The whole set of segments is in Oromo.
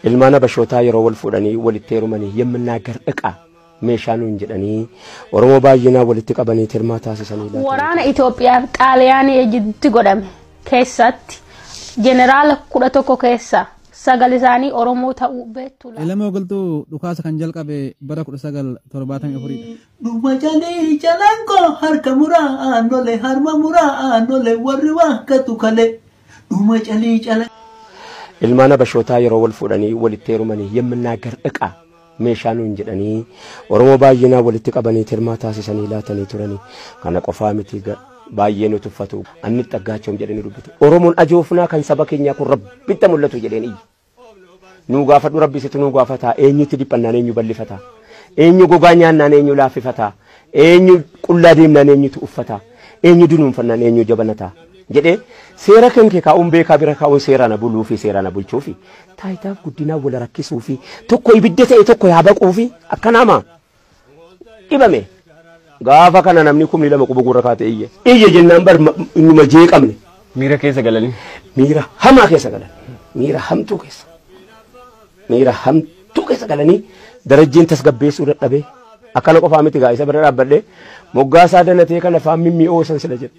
Ilmaan Habashootaa yeroo wal fuudhanii walitti heerumanii የምናገር ዕቃ meeshaa nuun jedhanii Oromoo baay'inaan walitti qabanii tirmaa taasisanii laatanii. Waraana Itoophiyaa fi Xaaliyaanii gidduutti godhame keessatti jeneraala 11 keessaa 9 isaanii Oromoo ta'uu beektu laata? Elemoo Qilxuu dhukaasa kan jalqabe bara 1974 dha. Dhuma jalii jalaan koo harka muraa aannole harma muraa aannole warri waa gatu kale. Dhuma jalii jala. Ilmaan Habashootaa yeroo wal fuudhanii walitti heerumanii የምናገር ዕቃ meeshaa nuun jedhanii Oromoo baay'inaan walitti qabanii tirmaa taasisanii laatanii turanii. Kana qofaa miti, baay'ee nu tuffatu. Anni xaggaachoom jedhanii dubbatu. Oromoon ajoofnaa kan saba keenyaa kun rabbitti mul'atu jedheen iyyi. Nuu gaafadhu, rabbi situ nuu gaafataa. Eenyutti dhiphannaan eenyu bal'ifataa? Eenyu gogaa nyaannaan eenyu laaffifataa? Eenyu qullaa deemnaan eenyutu uffataa? Eenyu dunuunfannaan eenyu jabanataa? Jedhee seera kan kee kaa'uun beekaa bira kaa'uun seeraan buluu fi seeraan bulchuu fi taayitaaf guddinaa wal rakkisuu fi tokko ibidda ta'e tokko yaa baquu fi akkanaama dhibame. Gaafa kana namni 2,000 quba gurra kaatee iyye. Iyye jennaan bar innuma jeeqamne. Miira keessa galanii. Miira hamaa keessa galan. Miira hamtuu keessa. Miira hamtuu keessa galanii darajjiin tasgabbeessuu dadhabee akkana qofaa miti gaa isa bira dhaabbadhee moggaasaa danatee kana afaan mimmi'oo san sila jedhe.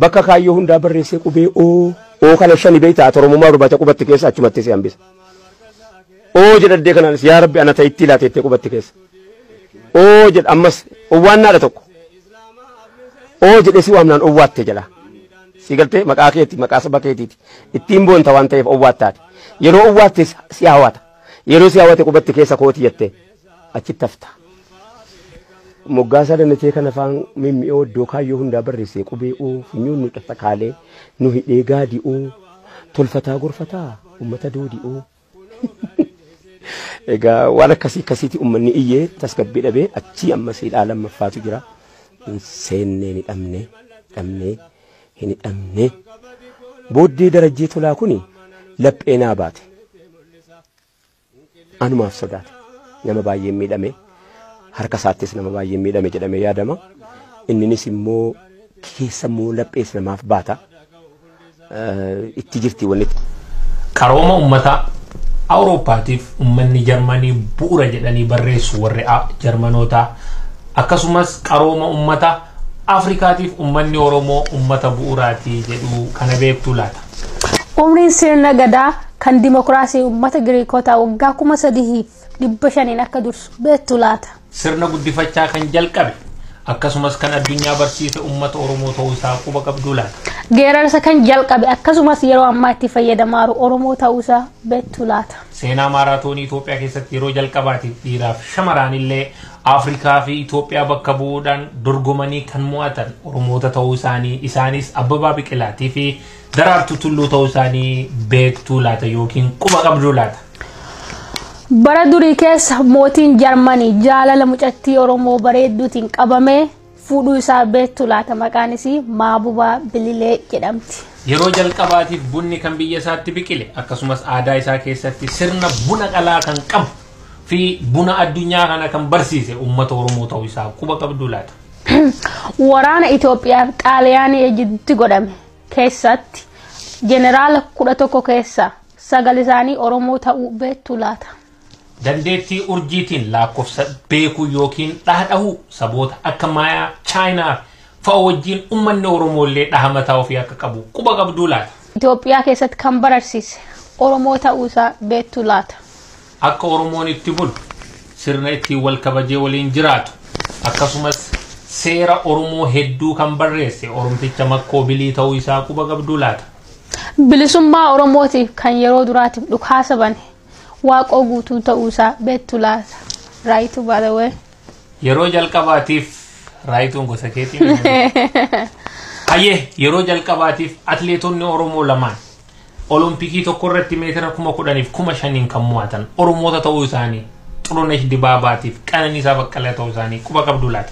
Bakka kaayyoo hundaa barreessee qubee oo oo kana shani beektaa Oromummaa barbaacha qubatti keessa achumatti si hambisa. Oo jedhaddee kanaanis yaa Rabbi ana ta'itti laateettee qubatti keessa. Oo jedha ammas owwaannaadha tokko. Oo jedhee si waamnaan owwaatte jedha. Si galtee maqaa keeti, maqaa saba keetiiti. Ittiin boonta waan ta'eef owwaattaati. Yeroo owwaatte si hawwata. Yeroo si hawwate qubatti keessa kooti jettee achitti hafta. Moggaasaa danatee kana afaan mimmi'oo iddoo kaayyoo hundaa barreessee qubee oo funyoon nu dhasakaalee nu hidhee gaadi'oo tolfataa gorfataa uummata doodi'oo. Egaa waan akkasii akkasiiti uummanni iyyee tasgabbii dhabee achii ammas hidhaa lammaffaatu jira. Hin seennee ni dhabne dhabnee hin hidhamne. Booddee Darajjee Tolaa kuni laphee naa baate. Anumaaf sodaate. Nama baay'een miidhame. Harka isaattis nama baay'een miidhame jedhamee yaadama. Inninis immoo keessa immoo laphees namaaf baata. Itti jirti wanni. Qarooma uummata Awurooppaatiif uummanni Jarmanii bu'uura jedhanii barreessu warri Jarmanootaa, akkasumas qarooma uummata Afrikaatiif uummanni Oromoo uummata bu'uuraatii jedhu, kana beektuu laata? Umriin sirna gadaa kan dimokiraasii uummata Giriikotaa waggaa 3500n akka dursu beektu laata? Sirna guddifachaa kan jalqabe akkasumas kan addunyaa barsiise uummata Oromoo ta'uu isaa quba qabduu laata? Geerarsa kan jalqabe akkasumas yeroo ammaa itti fayyadamaa jiru Oromoo ta'uu isaa beektu laata? Seenaa maaraatoonii Itoophiyaa keessatti yeroo jalqabaatiif dhiiraaf shamaraan illee Afrikaa fi Itoophiyaa bakka bu'uudhaan dorgomanii kan mo'atan Oromoota ta'uu isaanii, isaanis Abbabaa Biqilaatii fi Daraartuu Tulluu ta'uu isaanii beektuu laata yookiin quba qabduu laata? Bara durii keessa mootiin Jarmanii jaalala mucattii Oromoo bareedduutiin qabamee fuudhuu isaa beektu laata? Maqaan isii Maabubaa Bililee jedhamti. Yeroo jalqabaatiif bunni kan biyya isaatti biqile akkasumas aadaa isaa keessatti sirna buna qalaa kan qabu fi buna addunyaa kana kan barsiise uummata Oromoo ta'uu isaa quba qabduu laata? Waraana Itoophiyaa fi Xaaliyaanii gidduutti godhame keessatti jeneraala 11 keessaa 9 isaanii Oromoo ta'uu beektu laata? Dandeettii urjiitiin lakkoofsa beekuu yookiin dhaha saboota akka Maayaa, Chaayinaa fa'a wajjin uummanni Oromoo illee dhaha mataa ofii akka qabu quba qabduu laata? Itoophiyaa keessatti kan bararsiise Oromoo ta'uu isaa beektu laata? Akka Oromoon itti bulu, sirna ittiin wal kabajee waliin jiraatu, akkasumas seera Oromoo hedduu kan barreesse Oromticha Makkoo Bilii ta'uu isaa quba qabduu laata? Bilisummaa Oromootiif kan yeroo duraatiif dhukaasa bane Waaqoo Guutuu ta'uu isaa beektu laata? Raayituu, by the way. Yeroo jalqabaatiif raayituun gosa keetii. Hayyee, yeroo jalqabaatiif atleetonni Oromoo lamaan Olompikii tokko irratti meetira 10,000f 5,000n kan mo'atan Oromoota ta'uu isaanii, Xurunesh Dibaabaatiif Qananiisaa Baqqalaa ta'uu isaanii quba qabduu laata?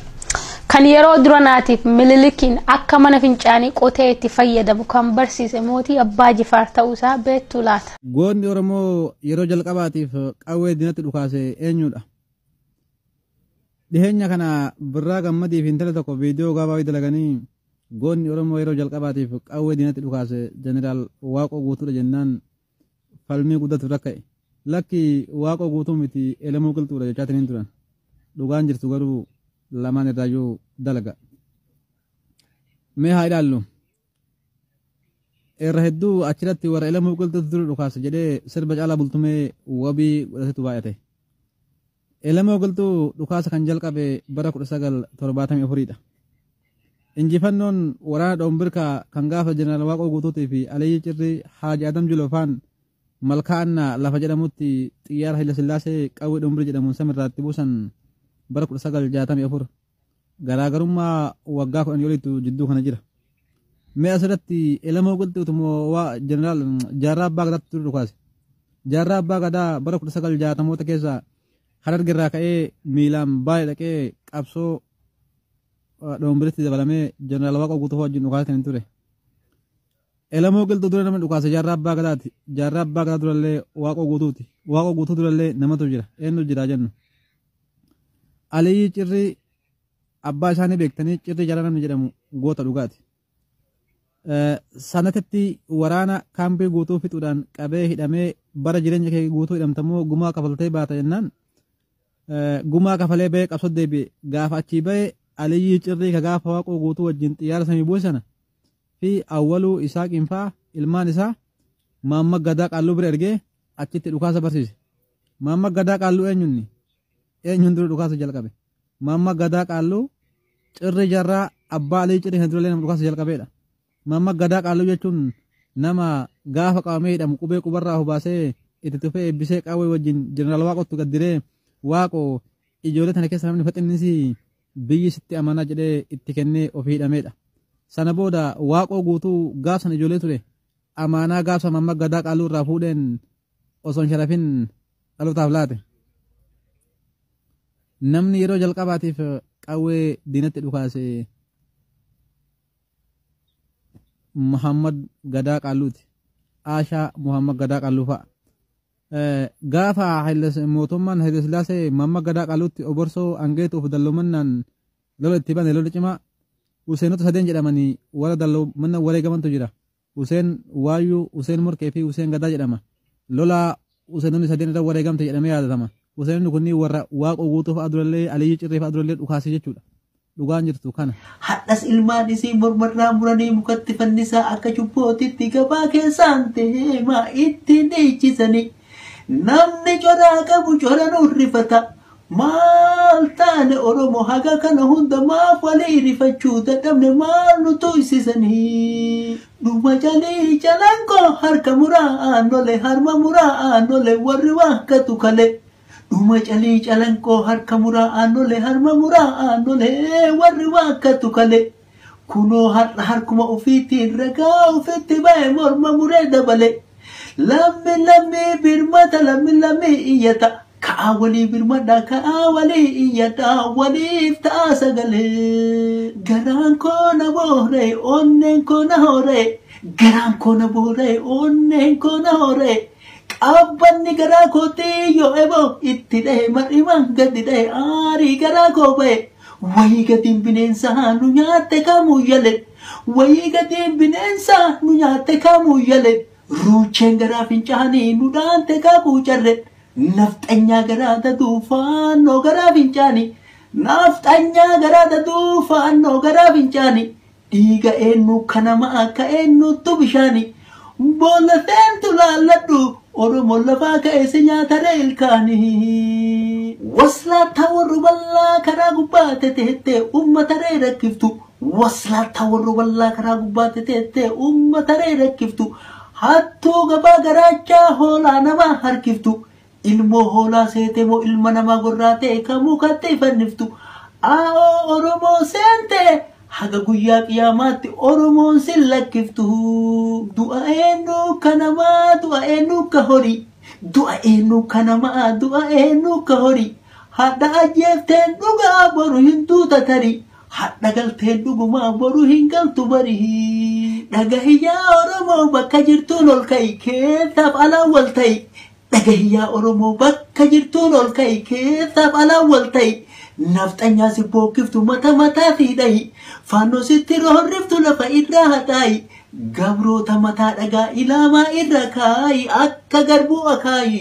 Kan yeroo duranaatiif Minilikiin akka mana fincaanii qotee itti fayyadamu kan barsiise mootii Abbaa Jifaar ta'uu isaa beektu laata? Goonni Oromoo yeroo jalqabaatiif qawwee diinatti dhukaase eenyudha? Dhiheenya kana Birraa Gammadii fi intala tokko viidiyoo gabaabaa dalaganii goonni Oromoo yeroo jalqabaatiif qawwee diinatti dhukaase Jeneraal Waaqoo Guutuudha jennaan falmii guddatu rakka'e. Lakki Waaqoo Guutuu miti Elemoo Qilxuudha jechaatiin turan. Dhugaan jirtu garuu lamaan irraayyuu dalaga. Mee haa ilaallu. Irra hedduu achirratti warra Elemoo Qilxuutu dura dhukaase jedhee sirba Caalaa Bultumee wabii godhatetu baay'ate. Elemoo Qilxuu dhukaasa kan jalqabe bara 1974dha. Injifannoon waraana Dhombirkaa kan gaafa Jeneraal Waaqoo Guutuutii fi Aliyyi Cirrii Haaji Adam Julofaan Malkaa'annaa lafa jedhamutti xiyyaara Hayila Sillaasee qawwee Dhombir jedhamuun samirraatti buusan bara 1964. Garaagarummaa waggaa 10 oliitu jidduu kana jira. Mee asirratti Elemoo Qilxuutu moo waa Jeneraal Jaarraa Abbaa Gadaatti ture dhukaase. Jaarraa Abbaa Gadaa bara 1960moota keessa Hararge irraa ka'ee miilaan baay'ee dhaqee qabsoo Dhombiritti dabalamee Jeneraal Waaqoo Guutuu wajjin dhukaasanii ture. Elemoo Qilxuu dura namni dhukaase Jaarraa Abbaa Gadaati. Jaarraa Abbaa Gadaa durallee Waaqoo Guutuuti. Waaqoo Guutuu durallee namatu jira. Eenyu jira jennu. Aliyyi Cirrii abbaa isaanii beektanii Cirrii Jaarraa namni jedhamu goota dhugaati. Sanatatti waraana kaampii guutuu fixuudhaan qabee hidhamee bara jireenya kee guutuu hidhamtamoo gumaa kafaltee baata jennaan gumaa kafalee bahee qabsoo deebi'e. Gaafa achii bahee Aliyyi Cirrii ka gaafa Waaqoo Guutuu wajjin xiyyaara samii bu'e sana fi Awwaluu Isaaqiin fa'aa ilmaan isaa Maamma Gadaa Qaalluu bira ergee achitti dhukaasa barsiise. Maamma Gadaa Qaalluu eenyunni? Eenyuun dura dhukaasa jalqabe? Maamma Gadaa Qaalluu Cirrii Jaarraa abbaa Aliyyi Cirrii kan durallee nama dhukaasa jalqabeedha. Maamma Gadaa Qaalluu jechuun nama gaafa qabamee hidhamu qubee qubarraa hubaasee itti tufee eebbisee qawwee wajjin Jeneraal Waaqootti gaddiree Waaqoo ijoollee tana keessa namni faxinnis biyyi sitti amanaa jedhee itti kennee ofii hidhameedha. Sana booda Waaqoo Guutuu gaafsan ijoollee ture amaanaa gaafsa Maamma Gadaa Qaalluu irraa fuudheen osoo hin sharafin dhalootaaf laate. Namni yeroo jalqabaatiif qawwee diinatti dhukaase Muhammad Gadaa Qaalluuti. Aashaa Muhammad Gadaa Qaalluu fa'a. Gaafa mootummaan Hayila Sillaasee Maamma Gadaa Qaalluutti oborsoo angeetuuf dallumannaan lola itti bane lola cimaa Huseenota sadeen jedhamanii warra dallumannaan wareegamantu jira. Huseen Waayyuu, Huseen Morkee fi Huseen Gadaa jedhama. Lola Huseenonni sadeen irra wareegamte jedhamee yaadatama. Huseenonni kunniin warra Waaqoo Guutuu fa'a durallee Aliyyi Cirrii fa'a durallee dhukaase jechuudha. Dhugaan jirtu kana. Hadhas ilmaan isii mormarraa muranii mukatti fannisaa akka cubbootitti gabaa keessaan deemaa ittiin dhiichisanii. Namni coraa qabu cora nurrifata. Maal taane Oromoo haga kana hunda maaf walii rifachuu dadhabne maal nu tuysisanii. Dhuma jalii calanqoo harka muraa aannole harma muraa aannole warri waakkatu kale. Dhuma calii calanqoo harka muraa aannole harma muraa aannole warri waakkatu kale. Kunoo har'a harkuma ofiitiin ragaa ofitti ba'e morma muree dabale. Lammi lammi birmata lammi lammi iyyata. Ka'aa walii birmadha ka'aa walii iyyata waliif ta'a sagalee. Garaan koo na booree onneen koo na horee. Garaan koo na booree onneen koo na horee. Qabbanni garaa kootii yoo eboo itti dha'e mar'imaan gadi dha'e aarii garaa koo ba'e. Wayii gatiin bineensaa nu nyaatte kamuu yale. Wayii gatiin bineensaa nu nyaatte kamuu yale. Ruucheen garaa fincaanii nu dhaante kakuu carre. Nafxanyaa garaa daduu faannoo garaa fincaanii. Nafxanyaa garaa daduu faannoo garaa fincaanii. Dhiiga eenyu kanama akka eenyuttu bishaanii. Boolla seentu laalladhu Oromoon lafaa ka'ee si nyaata reelkaanii. Waslaata warri bal'aa karaa gubbaa teteettee uummata ree rakkiftu. Waslaata warri bal'aa karaa gubbaa teteettee uummata ree rakkiftu. Hattuu gabaa garaachaa hoolaa namaa harkiftu. Ilmoo hoolaa seete moo ilma namaa gorraatee kamuu kattee fanniftu. Aa'oo Oromoo seentee haga guyyaa qiyaamaatti Oromoon sin lakkiftu. Du'a eenyu kanamaa du'a eenyu ka horii. Du'a eenyu kanamaa du'a eenyu ka horii. Hadha ajjeefteen dhugaa boru hin duuta tarii. Hadha galteen dhugumaa boru hin galtu barii. Dhagahiyyaa Oromoo bakka jirtuun ol ka'i keessaaf alaan wal ta'i. Dhagahiyyaa Oromoo bakka jirtuun ol ka'i keessaaf alaan wal ta'i. Nafxanyaa si bookkiftu mata mataa fi dhahi. Faannoo sitti roorriftu lafa irraa haxaayi. Gabroota mataa dhagaa ilaamaa irra kaayi akka garbuu akaayi.